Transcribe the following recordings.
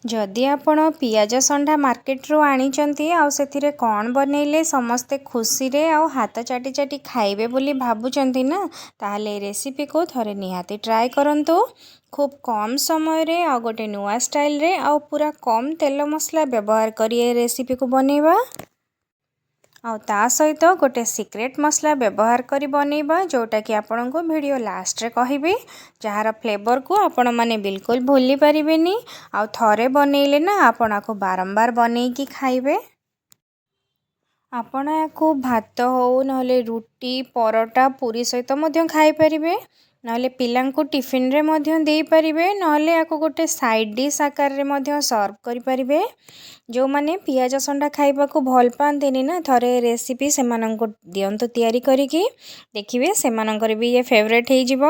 ଯଦି ଆପଣ ପିଆଜ ସଣ୍ଡା ମାର୍କେଟରୁ ଆଣିଛନ୍ତି ଆଉ ସେଥିରେ କ'ଣ ବନେଇଲେ ସମସ୍ତେ ଖୁସିରେ ଆଉ ହାତ ଚାଟି ଚାଟି ଖାଇବେ ବୋଲି ଭାବୁଛନ୍ତି ନା, ତାହେଲେ ଏ ରେସିପିକୁ ଥରେ ନିହାତି ଟ୍ରାଏ କରନ୍ତୁ। ଖୁବ୍ କମ୍ ସମୟରେ ଆଉ ଗୋଟେ ନୂଆ ଷ୍ଟାଇଲରେ ଆଉ ପୁରା କମ୍ ତେଲ ମସଲା ବ୍ୟବହାର କରି ଏ ରେସିପିକୁ ବନେଇବା, ଆଉ ତା ସହିତ ଗୋଟେ ସିକ୍ରେଟ୍ ମସଲା ବ୍ୟବହାର କରି ବନେଇବା, ଯେଉଁଟାକି ଆପଣଙ୍କୁ ଭିଡ଼ିଓ ଲାଷ୍ଟରେ କହିବି, ଯାହାର ଫ୍ଲେଭରକୁ ଆପଣମାନେ ବିଲକୁଲ ଭୁଲି ପାରିବେନି। ଆଉ ଥରେ ବନେଇଲେ ନା ଆପଣ ଆକୁ ବାରମ୍ବାର ବନେଇକି ଖାଇବେ। ଆପଣ ୟାକୁ ଭାତ ହେଉ, ନହେଲେ ରୁଟି, ପରଟା, ପୁରୀ ସହିତ ମଧ୍ୟ ଖାଇପାରିବେ, ନହେଲେ ପିଲାଙ୍କୁ ଟିଫିନରେ ମଧ୍ୟ ଦେଇପାରିବେ, ନହେଲେ ୟାକୁ ଗୋଟେ ସାଇଡ଼୍ ଡିସ୍ ଆକାରରେ ମଧ୍ୟ ସର୍ଭ କରିପାରିବେ। ଯେଉଁମାନେ ପିଆଜ ସଣ୍ଡା ଖାଇବାକୁ ଭଲ ପାଆନ୍ତିନି ନା, ଥରେ ରେସିପି ସେମାନଙ୍କୁ ଦିଅନ୍ତୁ ତିଆରି କରିକି, ଦେଖିବେ ସେମାନଙ୍କର ବି ଇଏ ଫେଭରେଟ୍ ହେଇଯିବ।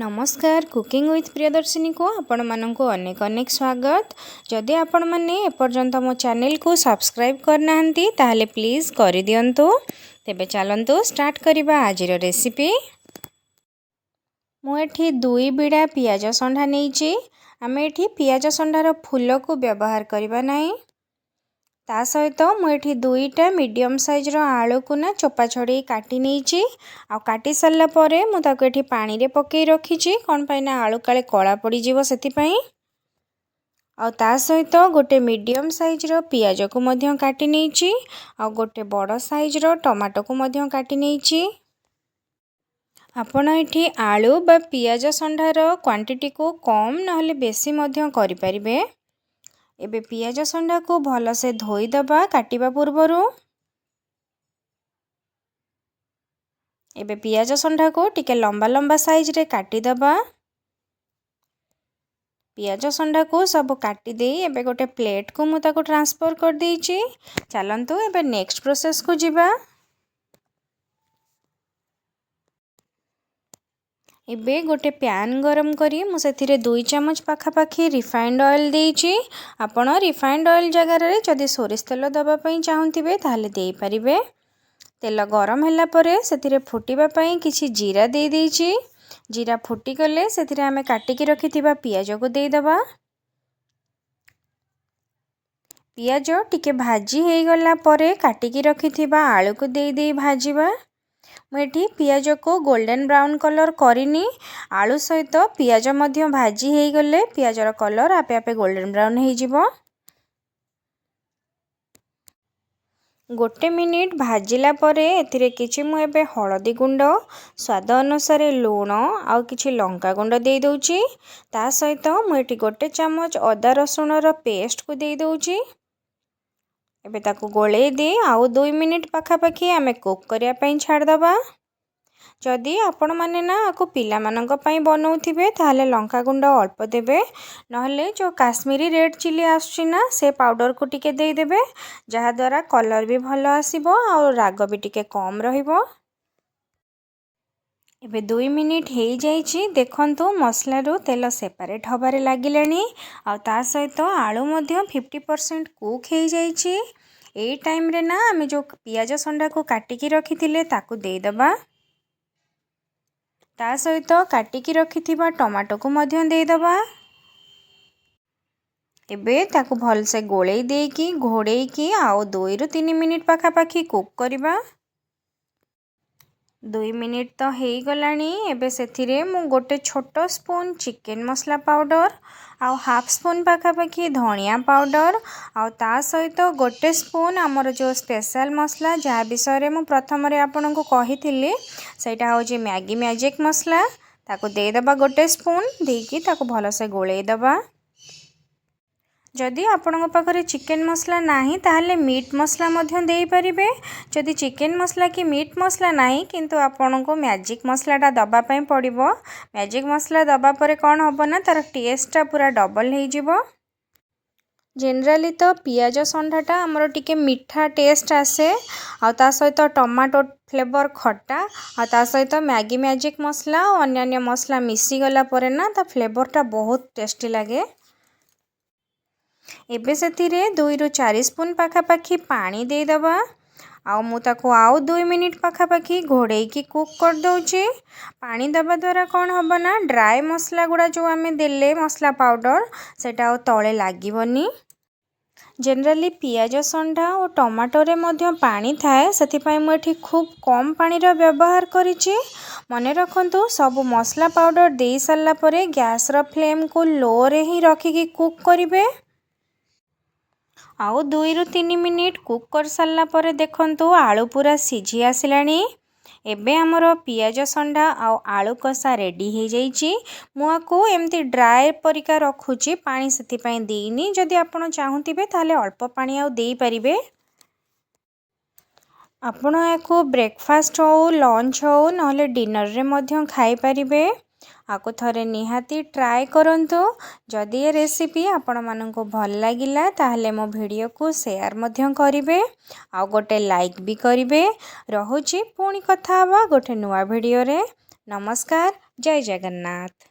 ନମସ୍କାର, କୁକିଂ ୱିଥ୍ ପ୍ରିୟଦର୍ଶିନୀକୁ ଆପଣମାନଙ୍କୁ ଅନେକ ଅନେକ ସ୍ୱାଗତ। ଯଦି ଆପଣମାନେ ଏପର୍ଯ୍ୟନ୍ତ ମୋ ଚ୍ୟାନେଲକୁ ସବସ୍କ୍ରାଇବ୍ କରିନାହାନ୍ତି, ତାହେଲେ ପ୍ଲିଜ୍ କରିଦିଅନ୍ତୁ। ତେବେ ଚାଲନ୍ତୁ ଷ୍ଟାର୍ଟ କରିବା ଆଜିର ରେସିପି। ମୁଁ ଏଠି 2 ବିଡ଼ା ପିଆଜ ସଣ୍ଡା ନେଇଛି। ଆମେ ଏଠି ପିଆଜ ସଣ୍ଡାର ଫୁଲକୁ ବ୍ୟବହାର କରିବା ନାହିଁ। ତା ସହିତ ମୁଁ ଏଠି 2ଟା ମିଡ଼ିୟମ୍ ସାଇଜ୍ର ଆଳୁକୁ ନା ଚୋପା ଛଡ଼େଇ କାଟି ନେଇଛି। ଆଉ କାଟି ସାରିଲା ପରେ ମୁଁ ତାକୁ ଏଠି ପାଣିରେ ପକାଇ ରଖିଛି, କ'ଣ ପାଇଁ ନା ଆଳୁ କାଳେ କଳା ପଡ଼ିଯିବ ସେଥିପାଇଁ। ଆଉ ତା ସହିତ ଗୋଟେ ମିଡ଼ିୟମ୍ ସାଇଜ୍ର ପିଆଜକୁ ମଧ୍ୟ କାଟି ନେଇଛି, ଆଉ ଗୋଟେ ବଡ଼ ସାଇଜ୍ର ଟମାଟୋକୁ ମଧ୍ୟ କାଟି ନେଇଛି। ଆପଣ ଏଠି ଆଳୁ ବା ପିଆଜ ସଣ୍ଡାର କ୍ୱାଣ୍ଟିଟିକୁ କମ୍ ନହେଲେ ବେଶୀ ମଧ୍ୟ କରିପାରିବେ। ଏବେ ପିଆଜ ସଣ୍ଡାକୁ ଭଲସେ ଧୋଇଦେବା କାଟିବା ପୂର୍ବରୁ। ଏବେ ପିଆଜ ସଣ୍ଡାକୁ ଟିକେ ଲମ୍ବା ଲମ୍ବା ସାଇଜ୍ରେ କାଟିଦେବା। ପିଆଜ ସଣ୍ଡାକୁ ସବୁ କାଟିଦେଇ ଏବେ ଗୋଟେ ପ୍ଲେଟ୍କୁ ମୁଁ ତାକୁ ଟ୍ରାନ୍ସଫର୍ କରିଦେଇଛି। ଚାଲନ୍ତୁ ଏବେ ନେକ୍ସଟ ପ୍ରୋସେସ୍କୁ ଯିବା। ଏବେ ଗୋଟେ ପ୍ୟାନ୍ ଗରମ କରି ମୁଁ ସେଥିରେ 2 ଚାମଚ ପାଖାପାଖି ରିଫାଇଣ୍ଡ ଅଏଲ୍ ଦେଇଛି। ଆପଣ ରିଫାଇଣ୍ଡ ଅଏଲ୍ ଜାଗାରେ ଯଦି ସୋରିଷ ତେଲ ଦେବା ପାଇଁ ଚାହୁଁଥିବେ, ତାହେଲେ ଦେଇପାରିବେ। ତେଲ ଗରମ ହେଲା ପରେ ସେଥିରେ ଫୁଟିବା ପାଇଁ କିଛି ଜିରା ଦେଇଦେଇଛି। ଜିରା ଫୁଟିଗଲେ ସେଥିରେ ଆମେ କାଟିକି ରଖିଥିବା ପିଆଜକୁ ଦେଇଦେବା। ପିଆଜ ଟିକେ ଭାଜି ହେଇଗଲା ପରେ କାଟିକି ରଖିଥିବା ଆଳୁକୁ ଦେଇ ଭାଜିବା। ମୁଁ ଏଠି ପିଆଜକୁ ଗୋଲ୍ଡେନ୍ ବ୍ରାଉନ୍ କଲର୍ କରିନି। ଆଳୁ ସହିତ ପିଆଜ ମଧ୍ୟ ଭାଜି ହେଇଗଲେ ପିଆଜର କଲର୍ ଆପେ ଆପେ ଗୋଲ୍ଡେନ୍ ବ୍ରାଉନ୍ ହେଇଯିବ। ଗୋଟେ ମିନିଟ୍ ଭାଜିଲା ପରେ ଏଥିରେ କିଛି ମୁଁ ଏବେ ହଳଦୀ ଗୁଣ୍ଡ, ସ୍ୱାଦ ଅନୁସାରେ ଲୁଣ ଆଉ କିଛି ଲଙ୍କା ଗୁଣ୍ଡ ଦେଇଦେଉଛି। ତା ସହିତ ମୁଁ ଏଠି ଗୋଟେ ଚାମଚ ଅଦା ରସୁଣର ପେଷ୍ଟକୁ ଦେଇଦେଉଛି। ଏବେ ତାକୁ ଗୋଳେଇ ଦେଇ ଆଉ 2 ମିନିଟ୍ ପାଖାପାଖି ଆମେ କୁକ୍ କରିବା ପାଇଁ ଛାଡ଼ିଦେବା। ଯଦି ଆପଣମାନେ ନା ଆକୁ ପିଲାମାନଙ୍କ ପାଇଁ ବନଉଥିବେ, ତାହେଲେ ଲଙ୍କା ଗୁଣ୍ଡ ଅଳ୍ପ ଦେବେ, ନହେଲେ ଯେଉଁ କାଶ୍ମୀରୀ ରେଡ଼୍ ଚିଲି ଆସୁଛି ନା, ସେ ପାଉଡ଼ରକୁ ଟିକେ ଦେଇଦେବେ, ଯାହାଦ୍ୱାରା କଲର୍ ବି ଭଲ ଆସିବ ଆଉ ରାଗ ବି ଟିକେ କମ୍ ରହିବ। ଏବେ 2 ମିନିଟ୍ ହେଇଯାଇଛି। ଦେଖନ୍ତୁ, ମସଲାରୁ ତେଲ ସେପାରେଟ୍ ହେବାରେ ଲାଗିଲାଣି ଆଉ ତା ସହିତ ଆଳୁ ମଧ୍ୟ 50% କୁକ୍ ହେଇଯାଇଛି। ଏଇ ଟାଇମ୍ରେ ନା ଆମେ ଯେଉଁ ପିଆଜ ସଣ୍ଡାକୁ କାଟିକି ରଖିଥିଲେ, ତାକୁ ଦେଇଦେବା। ତା ସହିତ କାଟିକି ରଖିଥିବା ଟମାଟୋକୁ ମଧ୍ୟ ଦେଇଦେବା। ଏବେ ତାକୁ ଭଲସେ ଗୋଳେଇ ଦେଇକି ଘୋଡ଼େଇକି ଆଉ 2ରୁ 3 ମିନିଟ୍ ପାଖାପାଖି କୁକ୍ କରିବା। 2 ମିନିଟ୍ ତ ହେଇଗଲାଣି। ଏବେ ସେଥିରେ ମୁଁ ଗୋଟେ ଛୋଟ ସ୍ପୁନ୍ ଚିକେନ୍ ମସଲା ପାଉଡ଼ର ଆଉ ହାଫ୍ ସ୍ପୁନ୍ ପାଖାପାଖି ଧଣିଆ ପାଉଡ଼ର ଆଉ ତା ସହିତ ଗୋଟେ ସ୍ପୁନ୍ ଆମର ଯେଉଁ ସ୍ପେଶାଲ୍ ମସଲା, ଯାହା ବିଷୟରେ ମୁଁ ପ୍ରଥମରେ ଆପଣଙ୍କୁ କହିଥିଲି, ସେଇଟା ହେଉଛି ମ୍ୟାଗି ମ୍ୟାଜିକ୍ ମସଲା, ତାକୁ ଦେଇଦେବା। ଗୋଟେ ସ୍ପୁନ୍ ଦେଇକି ତାକୁ ଭଲସେ ଗୋଳେଇ ଦେବା। ଯଦି ଆପଣଙ୍କ ପାଖରେ ଚିକେନ୍ ମସଲା ନାହିଁ, ତାହେଲେ ମିଟ୍ ମସଲା ମଧ୍ୟ ଦେଇପାରିବେ। ଯଦି ଚିକେନ୍ ମସଲା କି ମିଟ୍ ମସଲା ନାହିଁ, କିନ୍ତୁ ଆପଣଙ୍କୁ ମ୍ୟାଜିକ୍ ମସଲାଟା ଦେବା ପାଇଁ ପଡ଼ିବ। ମ୍ୟାଜିକ୍ ମସଲା ଦେବା ପରେ କ'ଣ ହେବ ନା ତା'ର ଟେଷ୍ଟଟା ପୁରା ଡବଲ୍ ହେଇଯିବ। ଜେନେରାଲି ତ ପିଆଜ ସଣ୍ଡାଟା ଆମର ଟିକେ ମିଠା ଟେଷ୍ଟ ଆସେ, ଆଉ ତା ସହିତ ଟମାଟୋ ଫ୍ଲେଭର୍ ଖଟା, ଆଉ ତା ସହିତ ମ୍ୟାଗି ମ୍ୟାଜିକ୍ ମସଲା ଆଉ ଅନ୍ୟାନ୍ୟ ମସଲା ମିଶିଗଲା ପରେ ନା ତା ଫ୍ଲେଭର୍ଟା ବହୁତ ଟେଷ୍ଟି ଲାଗେ। ଏବେ ସେଥିରେ 2ରୁ 4 ସ୍ପୁନ୍ ପାଖାପାଖି ପାଣି ଦେଇଦେବା। ଆଉ ମୁଁ ତାକୁ ଆଉ 2 ମିନିଟ୍ ପାଖାପାଖି ଘୋଡ଼େଇକି କୁକ୍ କରିଦେଉଛି। ପାଣି ଦେବା ଦ୍ୱାରା କ'ଣ ହେବ ନା, ଡ୍ରାଏ ମସଲା ଗୁଡ଼ା ଯେଉଁ ଆମେ ଦେଲେ, ମସଲା ପାଉଡ଼ର, ସେଇଟା ଆଉ ତଳେ ଲାଗିବନି। ଜେନେରାଲି ପିଆଜ ସଣ୍ଡା ଓ ଟମାଟୋରେ ମଧ୍ୟ ପାଣି ଥାଏ, ସେଥିପାଇଁ ମୁଁ ଏଠି ଖୁବ୍ କମ୍ ପାଣିର ବ୍ୟବହାର କରିଛି। ମନେ ରଖନ୍ତୁ, ସବୁ ମସଲା ପାଉଡ଼ର ଦେଇ ସାରିଲା ପରେ ଗ୍ୟାସ୍ର ଫ୍ଲେମ୍କୁ ଲୋରେ ହିଁ ରଖିକି କୁକ୍ କରିବେ। ଆଉ 2ରୁ 3 ମିନିଟ୍ କୁକ୍ କରିସାରିଲା ପରେ ଦେଖନ୍ତୁ, ଆଳୁ ପୁରା ସିଝି ଆସିଲାଣି। ଏବେ ଆମର ପିଆଜ ସଣ୍ଡା ଆଉ ଆଳୁ କଷା ରେଡ଼ି ହେଇଯାଇଛି। ମୁଁ ଆକୁ ଏମିତି ଡ୍ରାଏ ପରିକା ରଖୁଛି, ପାଣି ସେଥିପାଇଁ ଦେଇନି। ଯଦି ଆପଣ ଚାହୁଁଥିବେ, ତାହେଲେ ଅଳ୍ପ ପାଣି ଆଉ ଦେଇପାରିବେ। ଆପଣ ଏହାକୁ ବ୍ରେକଫାଷ୍ଟ ହେଉ, ଲଞ୍ଚ ହେଉ, ନହେଲେ ଡିନରରେ ମଧ୍ୟ ଖାଇପାରିବେ। ଆକୁ ଥରେ ନିହାତି ଟ୍ରାଏ କରନ୍ତୁ। ଯଦି ଏ ରେସିପି ଆପଣମାନଙ୍କୁ ଭଲ ଲାଗିଲା, ତାହେଲେ ମୋ ଭିଡ଼ିଓକୁ ସେୟାର ମଧ୍ୟ କରିବେ ଆଉ ଗୋଟେ ଲାଇକ୍ ବି କରିବେ। ରହୁଛି, ପୁଣି କଥା ହେବା ଗୋଟେ ନୂଆ ଭିଡ଼ିଓରେ। ନମସ୍କାର, ଜୟ ଜଗନ୍ନାଥ।